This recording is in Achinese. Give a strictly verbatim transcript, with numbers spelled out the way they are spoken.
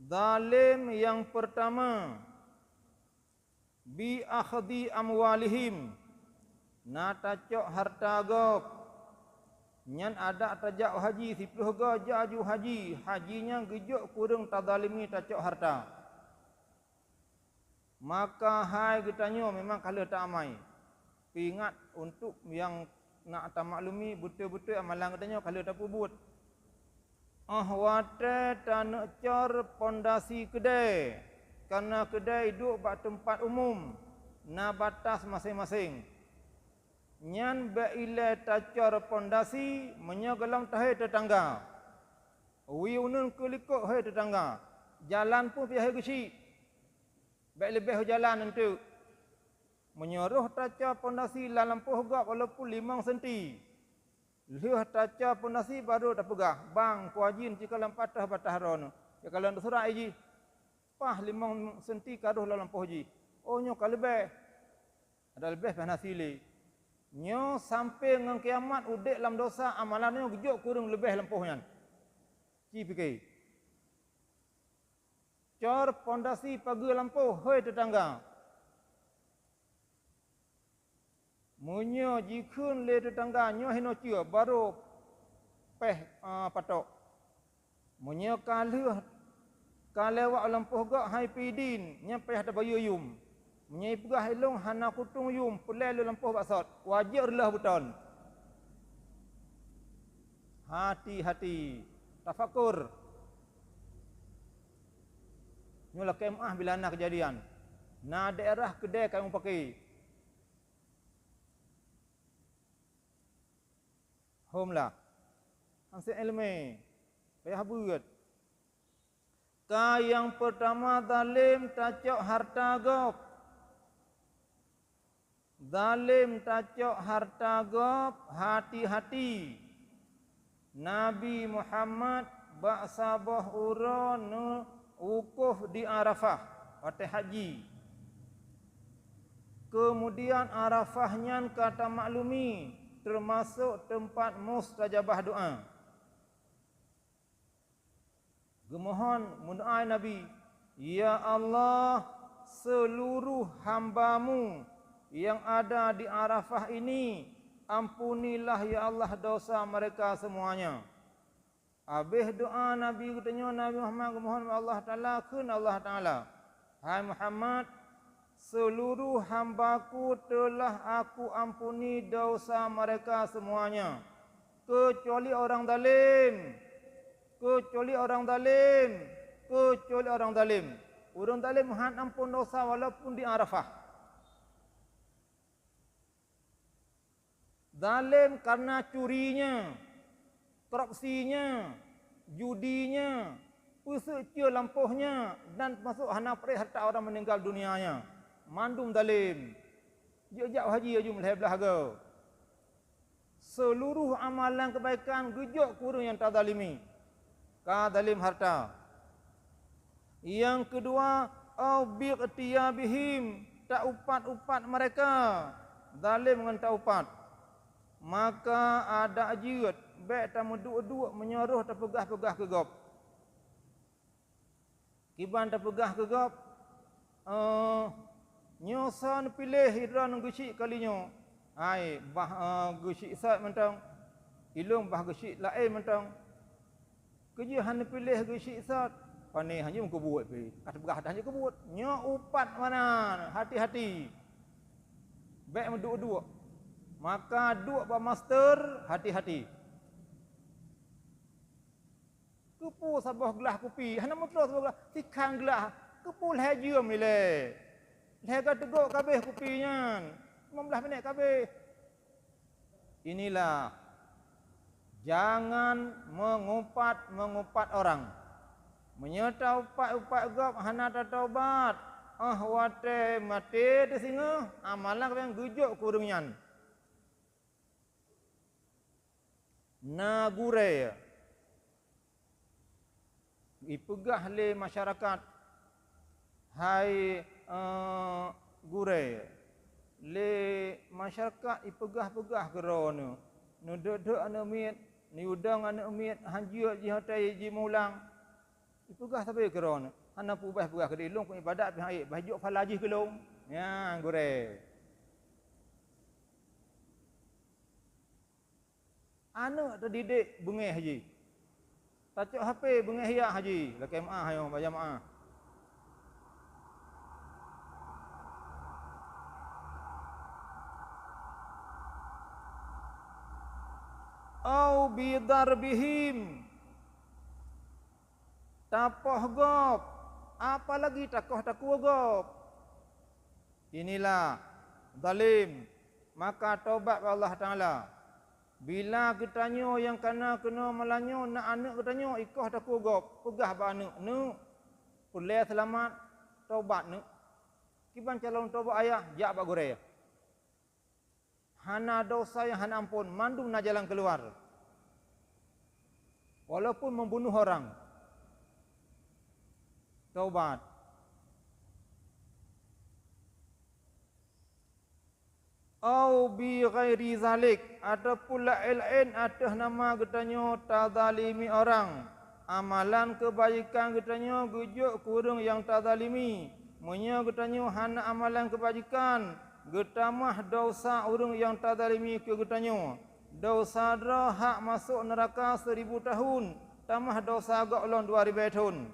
Zalém nyang peurtama, bi akhdhi amwalihim, na tacok hareuta gob. Nyan adak tajak u haji, siplôh goe jak aju haji, haji nyan geujok kureueng tazalimi tacok hareuta. Maka hai geutanyoe memang ka lheueh taamai. Peuingat, untuk nyang na tamaklumi, beutôi-beutôi amalan geutanyoe ka lheueh tapeubuet. Óh watée taneuk cor pondasi keudée, kareuna keudée duek bak teumpat umum, na batas maséng-maséng. Nyan bék ilée tacor pondasi meunyoe gohlom tahé teutangga. Wie uneuen keulikot hé teutangga, jalan pun pih hé geusyik. Bék leubeh u jalan eunteuk. Meunyoe roh tacor pondasi lam lampôh gob walaupun limong senti, lheueh tacor pondasi barô tapeugah, "Bang, kuajin cikalon patéh bataih droeneuh, cikalon surat jih, paih limong senti ka roh lam lampôh jih." Oh, nyoe ka leubeh. Ada leubeh pih hana sili. Nyoe sampoe ngon kiamat udeb lam dosa, amalan nyoe geujok kureueng leubeh lampôh nyan. Ci pike. Cor pondasi pageue lampôh, hôi teutangga. Meunyoe jikheun lé teutangga nyoe hinoe ceue, barô péh, a, patok. Meunyoe ka lheueh ka lewat u lampôh gob hai pidin, nyan payah tabayeue yum. Meunyoe ipeugah ilôn hana kutueng yum, peureulée lôn lampôh bak sot, wajéb reuloh beuton. Hati-hati, tafakur. Nyoe lakée meuáh bila na keujadian. Na daerah keudée kayong pake. Hom lah. Hanse iéleumé, payah beuet. Ka nyang peurtama zalém tacok hareuta gob. Zalém tacok hareuta gob, hati-hati. Nabi Muhammad bak saboh uroe neuwukuf di Arafah watée haji. Keumudian Arafah nyan ka tamaklumi, teumasok teumpat mustajabah doá. Geumohon meudoá Nabi, "Ya Allah, seuluruh hamba-Mu nyang ada di Arafah ini, ampunilah ya Allah dosa mereka semuanya." Abéh doá Nabi geutanyoe Nabi Muhammad geumohon bak Allah Taala, kheun Allah Taala, "Hai Muhammad, seuluruh hamba-Ku telah Aku ampuni dosa mereka semuanya, keucuali orang zalim, keucuali orang zalim, keucuali orang zalim." Ureuëng zalim han ampon dosa walaupun di Arafah. Zalém kareuna curinya, korupsinya, judinya, peuseucue lampôhnya, dan teumasok hana preh hareuta ureuëng meuninggal dunianya. Mandum zalém. Jeuet jak haji aju meulhée blaih goe. Seuluruh amalan keubaikan geujok keu ureuëng nyang tazalimi. Ka zalém hareuta. Nyang keudua, au biqtiyabihim, taupat-upat mereka, zalém ngon taupat. Maka adak jeuet, bék tameuduek-duek meunyoe roh tapeugah-peugah keu gob. Kiban tapeugah keu gob, "Eh, nyoe soe neupiléh droeneuh geusyik kali nyoe?" Hai, bah, eh, geusyik sot mantong, ilôn bah geusyik laén mantong. Keujeuh hana piléh geusyik sot, pane hana meukeubeuet pih. Ka teupeugah dah hana meukeubeuet. Nyoe upat meunan, hati-hati. Bék meuduek-duek. Maka duek bak master, hati-hati. Keupeue saboh glah kupi, hana meutroh saboh glah, sikhan glah, keupeue lhée jeuem ilée. Lhée ka teugok kabéh kupi nyan, limong blaih minèt kabéh. Inilah, jangan mengupat-mengupat orang. Meunyoe taupat-upat gob hana tataubat, óh watée maté teusingoh, amalan nyang geujok keu ureuëng nyan. Na gurée, ipeugah lé masyarakat, hai, eh, gurée, lé masyarakat ipeugah-peugah keu droeneuh, neudeuek-deuek aneuëk miet, neuyue dong aneuëk miet, hanjeuet jih watée jimulang. Ipeugah sabe keu droeneuh, "Hana peubah peugah keu lôn, keu ibadat pih hana ék, bah jok phala jih keu lôn." Nyan gurée. Aneuëk tadidik beungéh jih. Tacok H P beungéh yak jih, lakée meuáh nyoe bak jamaah. Au bidarbihim, tapoh gob, apalagi takoh takue gob. Inilah zalim, maka tobat bak Allah Taala. Bila geutanyoe nyang kana keunoe malam nyoe na aneuëk geutanyoe ikoh takue gob, peugah bak aneuëk, "Neuk, peureulée seulamat, tobat neuk." Kiban calon tobat ayah, jak bak gurée. Hana desya nyang hana amphon, mandum na jalan keuluar. Walaupun membunuh orang, tobat. Au bi ghairi zalik, ataupun laén-laén ateueh nama geutanyoe tazalimi orang. Amalan keubajikan geutanyoe geujok keu ureuëng nyang tazalimi. Meunyoe geutanyoe hana amalan keubajikan, geutamah desya ureuëng nyang tazalimi keu geutanyoe. Desya droe hak masôk neuraka seuribu tahun, tamah desya gob lom dua ribée thon.